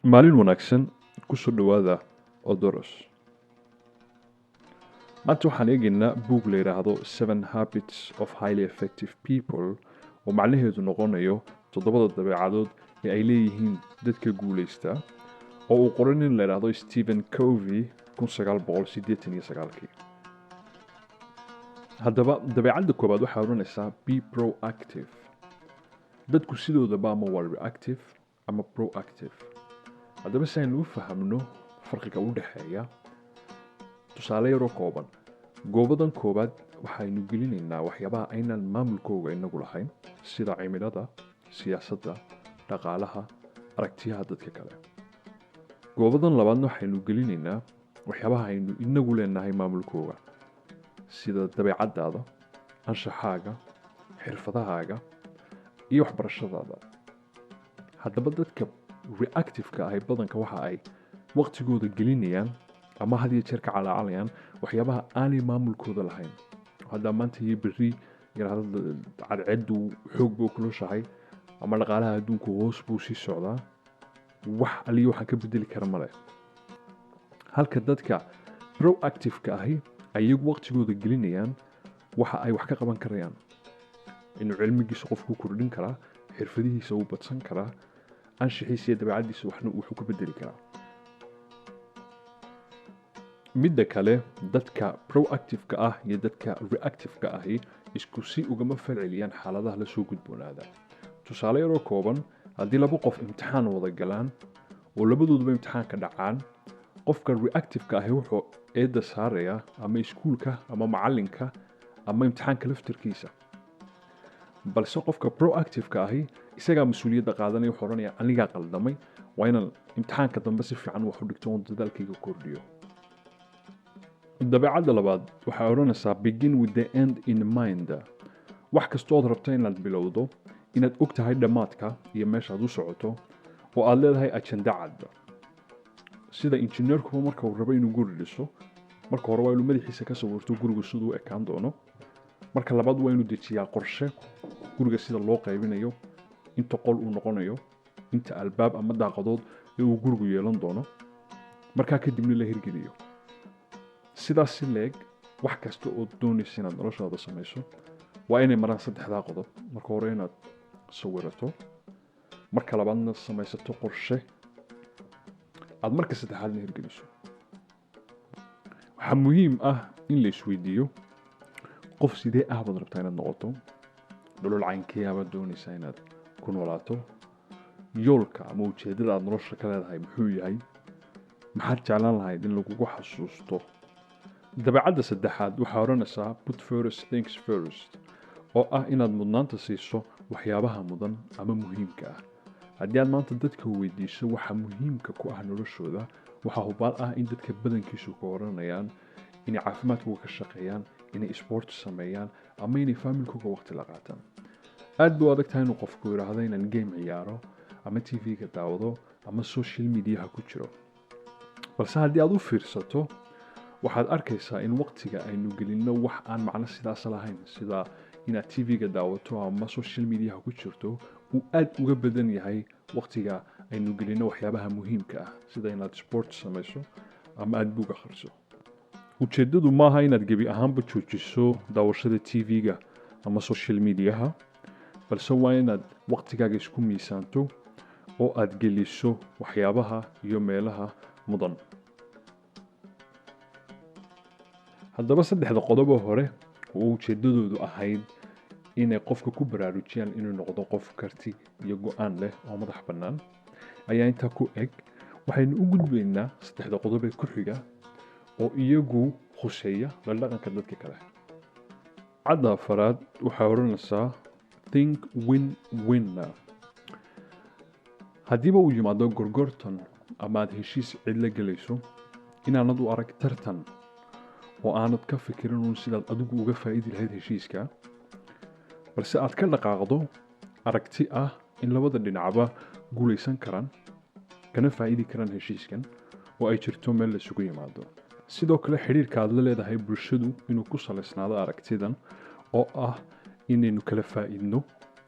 Maalin wanaagsan, kusoo dhowaada Odoros. Maanta waxaan eegaynaa buug la yidhaahdo Seven Habits of Highly Effective People, oo macnaheedu noqonayo toddobada dabeecadood ee ay leeyihiin dadka guulaysta, oo uu qoray nin la yidhaahdo Stephen Covey 1989-kii. Haddaba, dabeecadda koowaad waxay odhanaysaa "Be proactive". Dadku sidoodaba ama waa reactive ama proactive. Haddaba, si aynu u fahamno farqiga u dhexeeya, tusaale yaroo kooban. Goobadan koowaad waxaynu gelinaynaa waxyaabaha aynaan maamulkooga inagu lahayn, sida cimilada, siyaasadda, dhaqaalaha, aragtiyaha dadka kale. Goobadan labaadna waxaynu gelinaynaa waxyaabaha aynu inagu leenahay maamulkooga, sida dabeecaddaada, anshaxaaga, xirfadahaaga iyo waxbarashadaada. Haddaba, dadka reactive-ka ahi badanka waxa ay waqtigooda gelinayaan ama had iyo jeer ka calaacalayaan waxyaabaha aanay maamulkooda lahayn. Haddaa maanta iyo berri yidhaahdo cadceeddu xoog buu kulushahay ama dhaqaalaha adduunku hoos buu sii socdaa, wax aliyo waxaan ka bedeli kara male. Halka dadka proactive-ka ahi ayagu waqtigooda gelinayaan waxa ay wax ka qaban karayaan: inuu cilmigiisa qofku kordhin karaa, xirfadihiisa uu badsan karaa, anshixiisa iyo dabeecaddiisa waxna wuxuu ka bedeli karaa. Midda kale, dadka proactive-ka ah iyo dadka reactive-ka ahi isku si ugama falceliyaan xaaladaha lasoo gudboonaada. Tusaale yaroo kooban: haddii laba qof imtixaan wada galaan oo labadooduba imtixaanka dhacaan, qofka reactive-ka ahi wuxuu eedda saarayaa ama iskuulka ama macalinka ama imtixaanka laftarkiisa, balse qofka proactive-ka ahi isagaa mas-uuliyadda qaadanaya. Wuxuu odhanaya, "Anigaa qaldamay, waa inaan imtixaanka dambe si fiican wax u dhigto oon dadaalkayga kordhiyo." Dabeecadda labaad waxay odhanaysaa "Begin with the end in mind". Wax kasta ood rabto inaad bilowdo, inaad og tahay dhammaadka iyo meeshaad u socoto oo aad leedahay ajenda cad. Sida injineerkuba marka uu rabo inuu guri dhiso, marka hore waa inuu madaxiisa ka sawirto gurigu siduu u ekaan doono. Marka labaad waa inuu dejiyaa qorshe guriga sida loo qaybinayo, inta qol uu noqonayo, inta albaab ama daaqadood ee uu gurigu yeelan doono, markaa kadibna la hirgeliyo. Sidaas si leeg, wax kasta ood doonaysa inaad noloshaada samayso waa inay maraan saddexdaa qodob: marka hore inaad sawirato, marka labaadna samaysato qorshe aad, marka saddexaadna hirgeliso. Waxaa muhiim ah in la isweydiiyo: qof sidee ah baad rabtaa inaad noqoto? Nolol caynkee ah baad doonaysaa inaad ku noolaato? Yoolka ama ujeeddada aad nolosha ka leedahay muxuu yahay? Maxaad jeclaan lahayd in lagugu xasuusto? Dabeecadda saddexaad waxaa odhanaysaa "Put first things first", oo ah inaad mudnaanta siiso waxyaabaha mudan ama muhiimka ah. Haddii aad maanta dadka weydiiso waxa muhiimka ku ah noloshooda, waxaa hubaal ah in dadka badankiisu ku oranayaan inay caafimaadkooga ka shaqeeyaan, inay sport sameeyaan ama inay faamilkooga waqti la qaataan. Aad buu adag tahay inuu qofku yidhaahdo inaan game ciyaaro ama TV-ga daawado ama social mediaha ku jiro. Balse haddii aad u fiirsato, waxaad arkaysaa in waqtiga aynu gelinno wax aan macno sidaas lahayn, sida inaad TV-ga daawato ama social mediaha ku jirto, uu aad uga badan yahay waqtiga aynu gelinno waxyaabaha muhiimka ah, sida inaad sport samayso ama aad buug akhriso. Ujeeddadu maaha inaad gebi ahaanba joojiso daawashada TV-ga ama social mediaha, balse waa inaad waqtigaaga isku miisaanto oo aad geliso waxyaabaha iyo meelaha mudan. Haddaba, saddexda qodoboo hore oo ujeeddadoodu ahayd inay qofka ku baraarujiyaan inuu noqdo qof karti iyo go-aan leh oo madax bannaan ayaa intaa ku eg. Waxaynu u gudbaynaa saddexda qodob ee ku xiga oo iyagu khuseeya la dhaqanka dadka kale. Cadda afaraad waxay odhanaysaa "Think win win". Haddiiba uu yimaado gorgortan ama aad heshiis cid la gelayso, inaanad u arag tartan oo aanad ka fikirin uun sidaad adigu uga faa'idi lahayd heshiiska, balse aad ka dhaqaaqdo aragti ah in labada dhinacba guulaysan karaan kana faa'idi karaan heshiiskan oo ay jirto meel la isugu yimaado. Sidoo kale, xidhiirka aad la leedahay bulshadu inuu ku salaysnaado aragtidan oo ah inaynu kala faa'idno,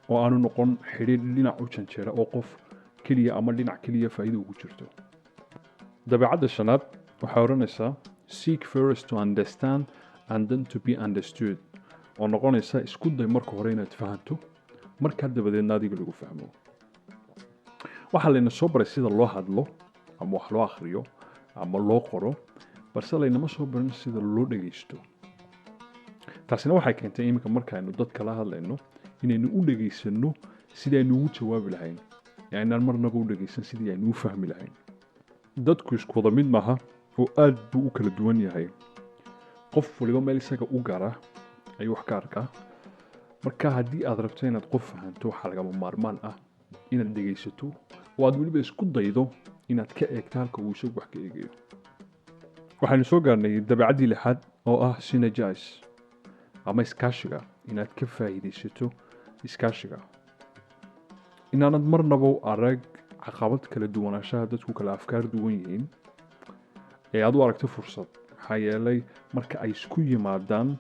oo aanu noqon xidhiir dhinac u janjeera oo qof Keliya ama dhinac keliya faa'iido ugu jirto. Dabeecadda shanaad waxay odhanaysaa "Seek first to understand and then to be understood", oo noqonaysa isku day marka hore inaad fahanto, markaa dabadeedna adiga lagu fahmo. Waxaa layna soo baray sida loo hadlo ama wax loo akhriyo ama loo qoro, balse laynama soo barin sida loo dhegaysto. Taasina waxay keentay iminka markaaynu dadka la hadlayno inaynu u dhegaysanno sidii aynu ugu jawaabi lahayn, ee aynaan marnaba u dhegaysan sidii aynu u fahmi lahayn. Dadku isku wada mid maaha oo aad buu u kala duwan yahay. Qof waliba meel isaga u gaara ayuu wax ka arkaa. Marka haddii aad rabto inaad qof fahanto, waxaa lagama maarmaan ah inaad dhegaysato oo aad weliba isku daydo inaad ka eegto halka uu isagu wax ka eegayo. Waxaynu soo gaarnay dabeecaddii lixaad oo ah synergize ama iskaashiga, inaad ka faa'iidaysato iskaashiga, inaanad marnaba u arag caqabad kala duwanaanshaha dadku kala afkaar duwan yihiin ee aad u aragto fursad. Maxaa yeelay, marka ay isku yimaadaan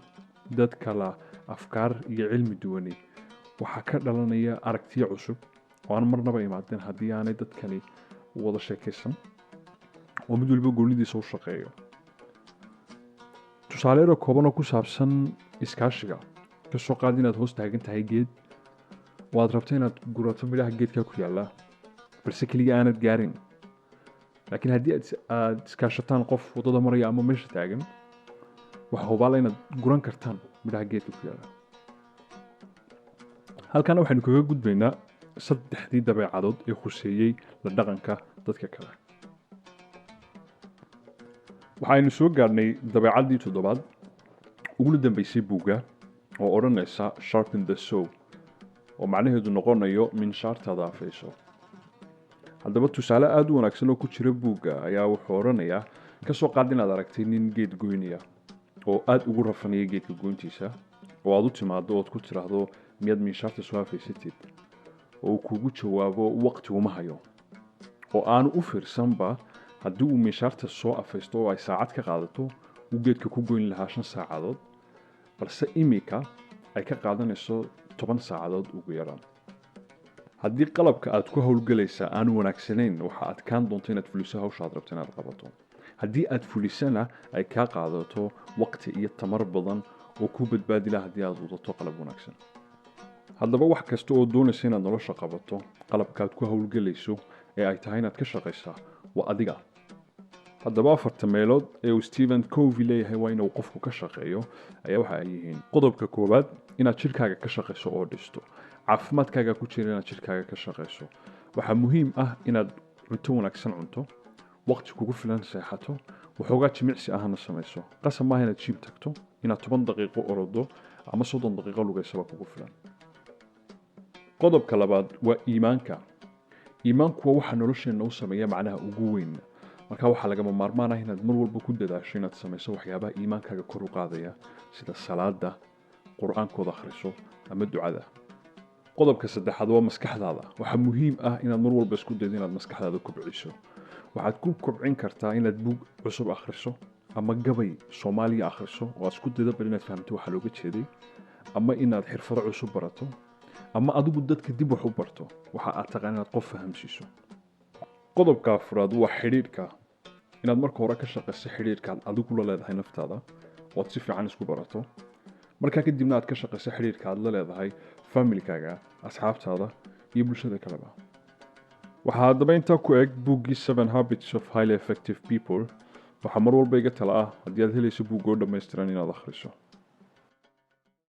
dad kala afkaar iyo cilmi duwani, waxaa ka dhalanaya aragtiyo cusub oo aan marnaba imaadeen haddii aanay dadkani wada sheekaysan oo mid waliba goonidiisa u shaqeeyo. Tusaale yaro kooban oo ku saabsan iskaashiga: ka soo qaad inaad hoos taagan tahay geed oo aad rabto inaad gurato midhaha geedka ku yaalla, balse keliya aanad gaarin. Laakiin haddii aad iskaashataan qof waddada maraya ama meesha taagan, waxaa hubaala inaad guran kartaan midhaha geedka ku yaalla. Halkaana waxaynu kaga gudbaynaa saddexdii dabeecadood ee khuseeyey la dhaqanka dadka kale. Waxaynu soo gaadhnay dabeecaddii toddobaad uguna dambeysay buugga oo odhanaysa "Sharpen the saw", oo macnaheedu noqonayo minshaartaada afayso. Haddaba, tusaale aada u wanaagsan oo ku jira buugga ayaa wuxuu odhanayaa: ka soo qaad inaad aragtay nin geed goynaya oo aada ugu rafanaya geedka goyntiisa, oo aad u timaado ood ku tiraahdo, "Miyaad minshaarta soo afaysatid?" Oo uu kugu jawaabo, "Waqti uma hayo", oo aanu u fiirsanba haddii uu minshaarta soo afaysto oo ay saacad ka qaadato, uu geedka ku goyn lahaa 5 saacadood, balse imika ay ka qaadanayso 10 saacadood ugu yaraan. Haddii qalabka aad ku howlgelaysaa aanu wanaagsanayn, waxa adkaan doonto inaad fuliso hawsha aad rabto inaad qabato. Haddii aad fulisana, ay kaa qaadato waqti iyo tamar badan oo kuu badbaadi laha haddii aad wadato qalab wanaagsan. Haddaba, wax kasta oo doonaysa inaad nolosha qabato, qalabkaad ku howlgelayso ee ay tahay inaad ka shaqaysaa waa adiga. Haddaba, afarta meelood ee uu Stephen Covey leeyahay waa inuu qofku ka shaqeeyo ayaa waxa ay yihiin: qodobka koowaad, inaad jidhkaaga ka shaqayso oo dhisto. Caafimaadkaaga ku jira inaad jidhkaaga ka shaqayso. Waxaa muhiim ah inaad cunto wanaagsan cunto, waqti kugu filan seexato, waxoogaa jimicsi ahna samayso. Qasab maaha inaad gym tagto. Inaad 10 daqiiqo orodo ama 30 daqiiqo lugaysaba kugu filan. Qodobka labaad waa iimaanka. Iimaanku waa waxa nolosheenna u sameeya macnaha ugu weyn. Marka waxaa lagama maarmaan ah inaad mar walba ku dadaasho inaad samayso waxyaabaha iimaankaaga kor u qaadaya, sida salaada, qur-aankooda akhriso ama ducada. Qodobka saddexaad waa maskaxdaada. Waxaa muhiim ah inaad mar walba isku daydo inaad maskaxdaada kobciso. Waxaad ku kobcin kartaa inaad buug cusub akhriso ama gabay Soomaaliya akhriso oo aad isku daydo bal inaad fahamto waxa looga jeeday, ama inaad xirfado cusub barato, ama adigu dadka dib wax u barto waxa aad taqaan inaad qof fahamsiiso. Qodobka afraad waa xidhiidhka, inaad marka hore ka shaqayso xidhiidhka aad adigu la leedahay naftaada oo aad si fiican isku barato, markaa kadibna aad ka shaqayso xidhiidhka aad la leedahay familykaaga, asxaabtaada iyo bulshada kaleba. Waxaa haddaba intaa ku eg buuggii Seven Habits of Highly Effective People. Waxaa mar walba iga tala ah, haddii aad helayso buugga oo dhammaystiran, inaad akhriso.